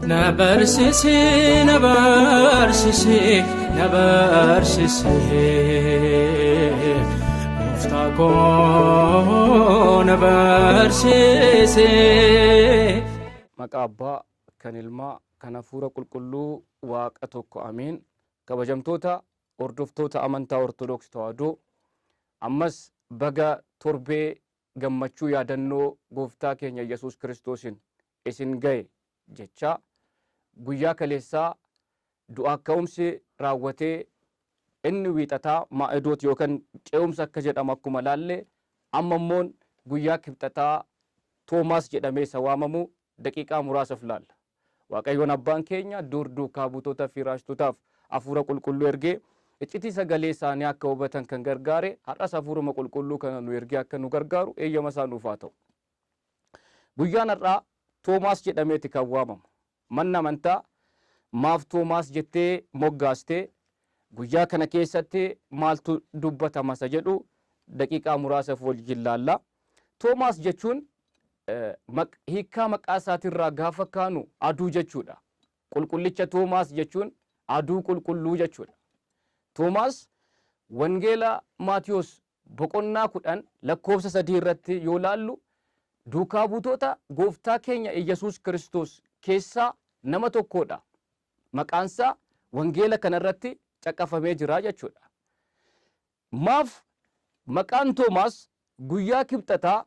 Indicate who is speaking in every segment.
Speaker 1: Na barsiisi, na barsiisi, na barsiisi. Gooftaa koo na barsiisi.
Speaker 2: Maqaa Abbaa, kan Ilmaa, kan Hafuura Qulqulluu Waaqa tokko Ameen. Kabajamtoota hordoftoota amantaa Ortodoksii Tawaahidoo, ammas baga torbee gammachuu yaadannoo Gooftaa keenya Yesuus Kiristoosiin isin ga'e jechaa, guyyaa kaleessaa du'aa ka'umsi raawwatee inni wiixataa Maa'idoot yookaan ce'umsa akka jedhamu akkuma laalle, amma immoo guyyaa kibxataa Toomaas jedhamee isa waamamu daqiiqaa muraasaaf laalla. Waaqayyoon Abbaan keenya dur duukaa buutota fi raajtotaaf Hafuura Qulqulluu ergee iccitii sagalee isaanii akka hubatan kan gargaare, har'as Hafuuruma Qulqulluu kana nu ergee akka nu gargaaru eeyyama isaa nuuf haa ta'u. Guyyaan har'aa Toomaas jedhameeti kan waamamu. Manni amantaa maaf Toomaas jettee moggaastee, guyyaa kana keessatti maaltu dubbatama isa jedhu daqiiqaa muraasaaf wajjin laalla. Toomaas jechuun hiikkaa maqaa isaatirraa gaafa kaanu aduu jechuudha. Qulqullicha Toomaas jechuun aduu qulqulluu jechuudha. Toomaas Wangeela Maatiyos boqonnaa 10 lakkoofsa 3 irratti yoo laallu, duukaa buutota Gooftaa keenya Iyyasuus Kiristoos keessaa nama tokkodha. Maqaansaa wangeela kanarratti caqafamee jira jechuudha. Maaf maqaan Toomaas guyyaa Kibxataa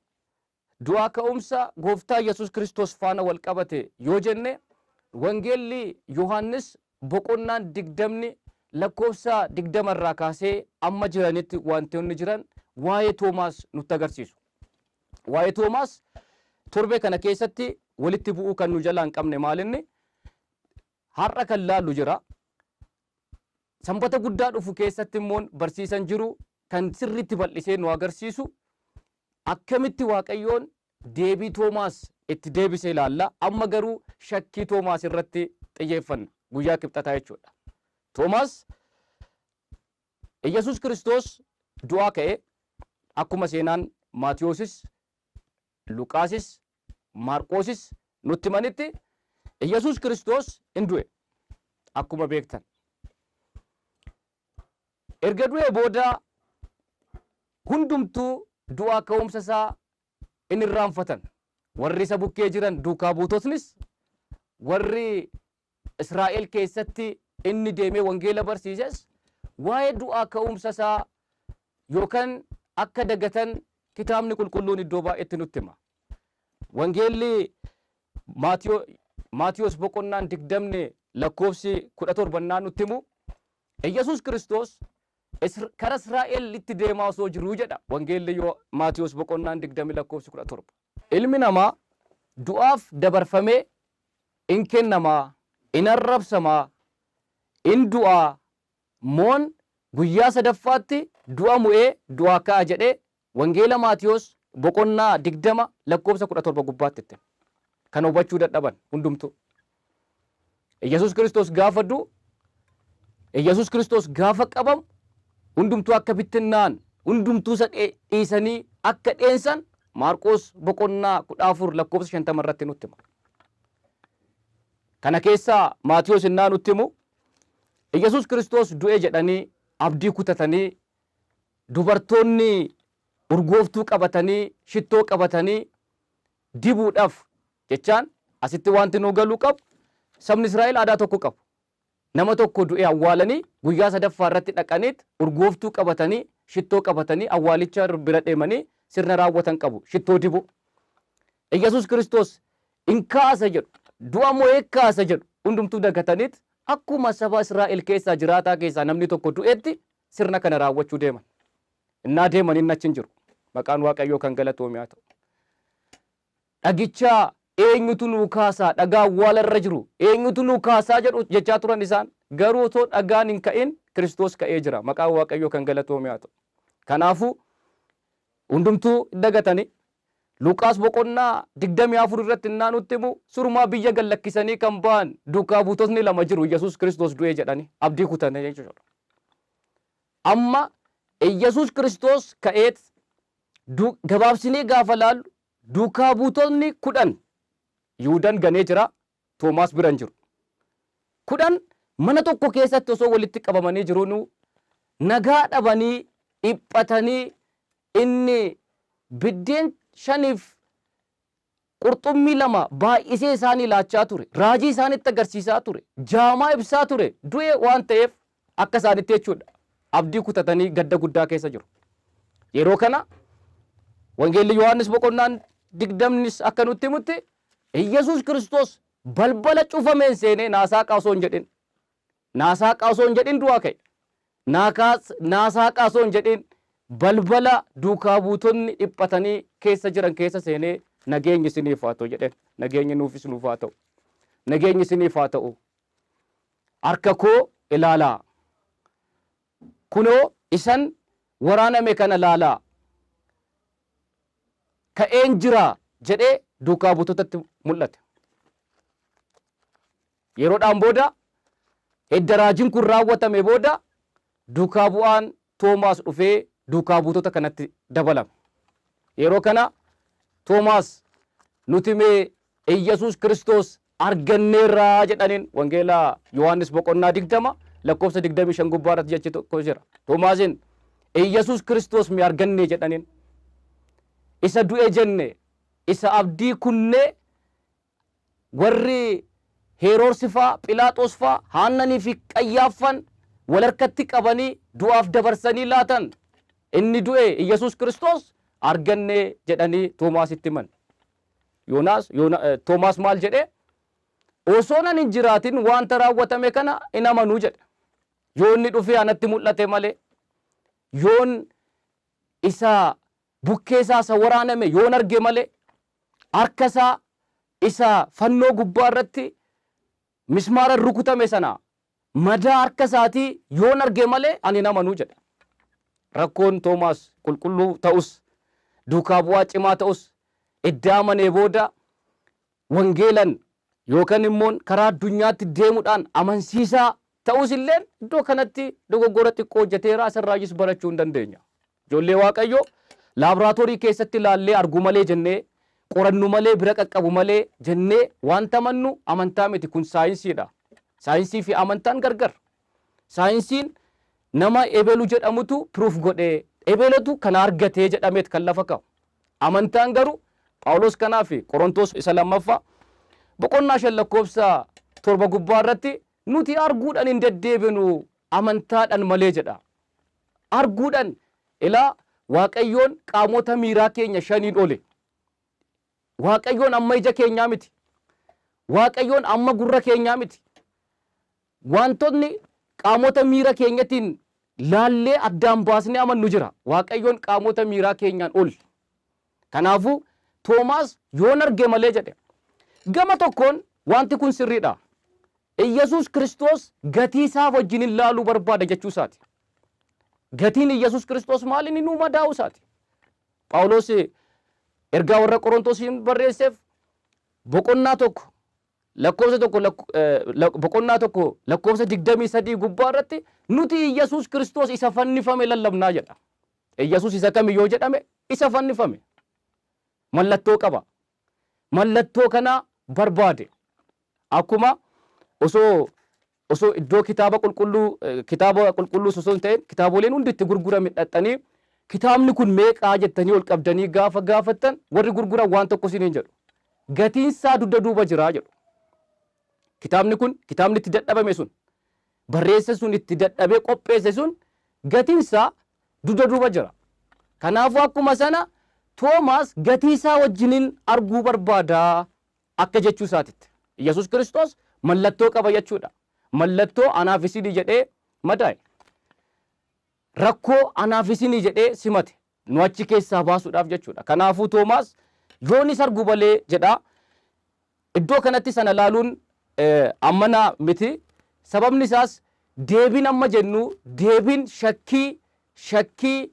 Speaker 2: du'aa ka'umsa Gooftaa Yesuus Kiristoos faana wal qabate yoo jenne, Wangeelli Yohaannis boqonnaan 20 lakkoofsa 20 irraa kaasee amma jiranitti wantoonni jiran waa'ee Toomaas nutti agarsiisu. Waa'ee Toomaas torbee kana keessatti walitti bu'uu kan nu jalaa hin qabne maalinni har'a kan laallu jira. Sanbata guddaa dhufu keessatti immoo barsiisan jiru kan sirriitti bal'isee nu agarsiisu, akkamitti Waaqayyoon deebii Toomaas itti deebise ilaalla. Amma garuu shakkii Toomaas irratti xiyyeeffanna guyyaa kibxataa jechuudha. Toomaas, Iyyasuus Kiristoos du'aa ka'e, akkuma seenaan Maatiyoosis, Luqaasis, Maarqoosis nutti himanitti Iyyasuus Kiristoos in du'e akkuma beektan. Erga du'ee booda hundumtuu du'aa ka'umsa isaa in irraanfatan. Warri isa bukkee jiran duukaa buutotnis, warri Israa'el keessatti inni deemee wangeela barsiises waa'ee du'aa ka'umsa isaa yookaan akka dagatan kitaabni qulqulluun iddoo baay'eetti nutti hima. Wangeelli Maatiyos boqonnaan 20 lakkoofsi 17 nutti himu, Iyyasuus Kiristoos kara Israa'elitti deemaa osoo jiruu jedha Wangeelli Maatiyos boqonnaan 20 lakkoofsi 17. Ilmi namaa du'aaf dabarfamee in kennamaa, in arrabsamaa, in du'aa, moon guyyaa sadaffaatti du'a mu'ee du'aa ka'a jedhee Wangeela Maatiyos boqonnaa 20 lakkoofsa 17 gubbaatti itti hima. Kana hubachuu dadhaban hundumtuu. Iyyasuus Kiristoos gaafa du'u, Iyyasuus Kiristoos gaafa qabamu, hundumtuu akka bittinnaa'an, hundumtuu isa dhiisanii akka dheensan Maarqoos boqonnaa 14 lakkoofsa 50 irratti nutti hima. Kana keessaa Maatiyos innaa nutti himu, Iyyasuus Kiristoos du'e jedhanii abdii kutatanii dubartoonni urgooftuu qabatanii, shittoo qabatanii dibuudhaaf jechaan, asitti wanti nu galuu qabu, sabni Israa'el aadaa tokko qabu. Nama tokko du'e awwaalanii guyyaa sadaffaa irratti dhaqaniit urgooftuu qabatanii, shittoo qabatanii awwaalicha bira deemanii sirna raawwatan qabu. Shittoo dibu. Iyyasuus Kiristoos in kaasa jedhu, du'a mo'ee kaasa jedhu hundumtuu dagataniit akkuma saba Israa'el keessaa jiraataa keessaa namni tokko du'etti sirna kana raawwachuu deeman. Innaa deeman inni achi hin jiru. Maqaan Waaqayyoo kan galatoome haa ta'u. Dhagichaa eenyutu nuu kaasaa, dhagaa awwaala irra jiru eenyutu nuu kaasaa jedhu jechaa turan isaan. Garuu otoo dhagaan hin ka'in Kiristoos ka'ee jira. Maqaan Waaqayyoo kan galatoome haa ta'u. Kanaafuu hundumtuu dagatanii, Luqaas boqonnaa 24 irratti innaa nutti himu, surumaa biyya gad lakkisanii kan ba'an duukaa buutotni lama jiru, Iyyasuus Kiristoos du'ee jedhanii abdii kutanii jechuudha. Amma Iyyasuus Kiristoos ka'eet gabaabsinee gaafa laallu, duukaa buutotni 10, Yihudan ganee jira. Toomaas bira hin jiru. 10 mana tokko keessatti osoo walitti qabamanii jiruunuu nagaa dhabanii dhiphatanii inni biddeen shaniif qurxummii 2 baay'isee isaanii laachaa ture, raajii isaanitti agarsiisaa ture, jaamaa ibsaa ture, du'e waan ta'eef akka isaanitti jechuudha abdii kutatanii gadda guddaa keessa jiru. Yeroo kana Wangeelli Yohaannis boqonnaan digdamnis akka nutti himutti Iyyasuus Kiristoos balbala cufameen seenee naasaaqaa osoo hin jedhin naasaaqaa osoo hin jedhin du'aa ka'e. Naasaaqaa osoo hin jedhin balbala duukaa buutonni dhiphatanii keessa jiran keessa seenee nageenyi isiniif haa ta'u jedheen. Nageenyi nuufis nuuf haa ta'u. Nageenyi isiniif haa ta'u. Harka koo ilaalaa. Kunoo isan waraaname kana laalaa. Ka'een jira jedhee duukaa buutotatti mul'ate. Yeroodhaan booda edda raajiin kun raawwatame booda duukaa bu'aan Toomaas dhufee duukaa buutota kanatti dabalame. Yeroo kana Toomaas nuti mee Iyyasuus Kiristoos arganneerra jedhaniin Wangeela Yohaannis boqonnaa 20 lakkoofsa 25 gubbaa irratti jechi tokko jira. Toomaasiin Iyyasuus Kiristoos mee argannee jedhaniin. Isa du'e jenne, isa abdii kunnee warri Heeroorsi faa, Philaaxoos faa, Haannanii fi Qayyaaffan wal harkatti qabanii du'aaf dabarsanii laatan inni du'e Iyyasuus Kiristoos arganne jedhanii Toomaasitti himan. Yoonaas, Yoona, Toomaas maal jedhe? Osoon ani hin jiraatin wanta raawwatame kana hin amanuu jedhe. Yoo inni dhufee anatti mul'ate malee, yoon isa bukkee isaa isa waraaname yoon arge malee, harka isaa isa fannoo gubbaa irratti mismaara rukutame sana madaa harka isaatii yoon arge malee ani hin amanuu jedhe. Rakkoon Toomaas qulqulluu ta'us, duukaa bu'aa cimaa ta'us, edda amanee booda wangeelan yookan immoon karaa addunyaatti deemudhaan amansiisaa ta'us illeen iddoo kanatti dogoggora xiqqoo hojjeteera asirraayyis barachuu hin dandeenya. Ijoollee Waaqayyoo laaboraatoorii keessatti ilaallee argu malee jennee qorannu malee bira qaqqabu malee jennee wanta amannu amantaa miti kun saayinsiidha. Saayinsii fi amantaan gargar. Saayinsiin nama ebelu jedhamutu proof godhee ebelotu kana argatee jedhameet kan lafa kaa'u. Amantaan garuu Phaawulos kanaaf Qorontos isa lammaffaa boqonnaa 5 lakkoofsa 7 gubbaa irratti nuti arguudhaan hin deddeebinu amantaadhaan malee jedha. Arguudhaan ilaa Waaqayyoon qaamota miiraa keenya shaniin oli. Waaqayyoon amma ija keenyaa miti. Waaqayyoon amma gurra keenyaa miti. Waantotni qaamota miira keenyatiin laallee addaan baasnee amannu jira. Waaqayyoon qaamota miiraa keenyaan ol. Kanaafuu Toomaas yoon arge malee jedhe. Gama tokkoon wanti kun sirriidha. Iyyasuus Kiristoos gatii isaa wajjin hin laaluu barbaada jechuu isaati. Gatiin Iyyasuus Kiristoos maali? Inni nuu madaa'uu isaati. Phaawulos ergaa warra Qorontosiin barreesseef boqonnaa 1 lakkoofsa 1 boqonnaa 1 lakkoofsa 23 gubbaa irratti nuti Iyyasuus Kiristoos isa fannifame lallabnaa jedha. Iyyasuus isa kami yoo jedhame isa fannifame. Mallattoo qaba. Mallattoo kana barbaade. Akkuma osoo osoo iddoo kitaaba qulqulluu kitaaba qulqulluus osoo hin ta'in kitaaboleen hundi itti gurgurame dhaqxanii kitaabni kun meeqaa jettanii ol qabdanii gaafa gaafattan warri gurguran waan tokko isiniin jedhu. Gatiin isaa dugda duuba jira jedhu. Kitaabni kun kitaabni itti dadhabame sun barreesse sun itti dadhabee qopheesse sun gatiin isaa dugda duuba jira. Kanaafuu akkuma sana Toomaas gatii isaa wajjinin arguu barbaada akka jechuu isaatitti. Yesuus Kiristoos mallattoo qaba jechuudha. Mallattoo anaaf isinii jedhee madaa'e. Rakkoo anaaf isinii jedhee simate. Nu achi keessaa baasuudhaaf jechuudha. Kanaafuu Toomaas yoonis argu malee jedha. Iddoo kanatti sana laaluun ammana miti. Sababni isaas deebiin amma jennu deebiin shakkii shakkii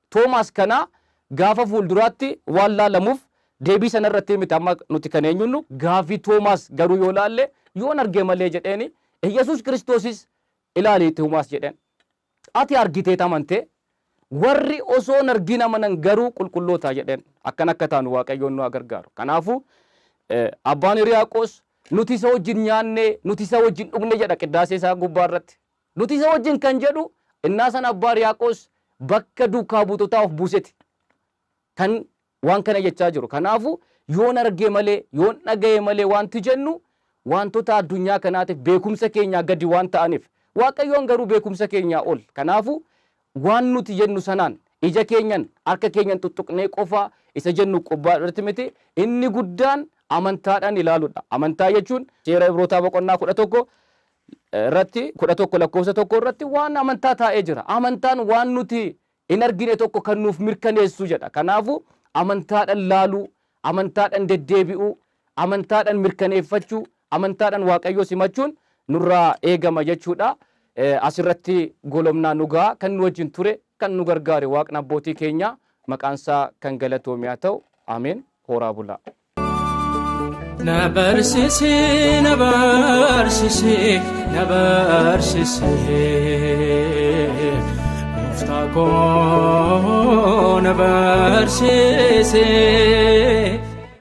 Speaker 2: Toomaas kana gaafa fuulduraatti waan laalamuuf deebii sana irratti miti amma nuti kan eenyunnu gaafii Toomaas garuu yoo laalle yoon arge malee jedheeni Yesuus Kiristoosis ilaali Toomaas jedheen. Ati argiteet amantee warri osoo hin argin amanan garuu qulqulloota jedheen. Akkan akka taanu Waaqayyoon nu haa gargaaru. Kanaafuu abbaan Hiriyaaqoos Nuti isa wajjin nyaanne, nuti isa wajjin dhugne jedha qiddaasee isaa gubbaa irratti. Nuti isa wajjin kan jedhu innaa sana Abbaa Hiriyaaqoos bakka duukaa buutotaa of buuseti kan waan kana jechaa jiru. Kanaafu yoon arge malee, yoon dhaga'e malee wanti jennu wantoota addunyaa kanaatiif beekumsa keenyaa gadi waan ta'aniif. Waaqayyoon garuu beekumsa keenyaa ol. Kanaafu waan nuti jennu sanaan ija keenyan harka keenyan tuttuqnee qofa isa jennu gubbaa irratti miti, inni guddaan amantaadhaan ilaaluudha. Amantaa jechuun seera Ibrootaa boqonnaa 11 irratti, 11 lakkoofsa 1 irratti waan amantaa taa'ee jira. Amantaan waan nuti hin argine tokko kan nuuf mirkaneessu jedha. Kanaafu amantaadhaan laaluu, amantaadhaan deddeebi'uu, amantaadhaan mirkaneeffachuu, amantaadhaan Waaqayyoo simachuun nurraa eegama jechuudha. Asirratti golomnaa nugaa kan nu wajjin ture, kan nu gargaare Waaqni abbootii keenya maqaan isaa kan galatoome haa ta'u. Ameen. Horaa bulaa.
Speaker 1: Na barsiisi, na barsiisi, na barsiisi, Gooftaa koo na barsiisi.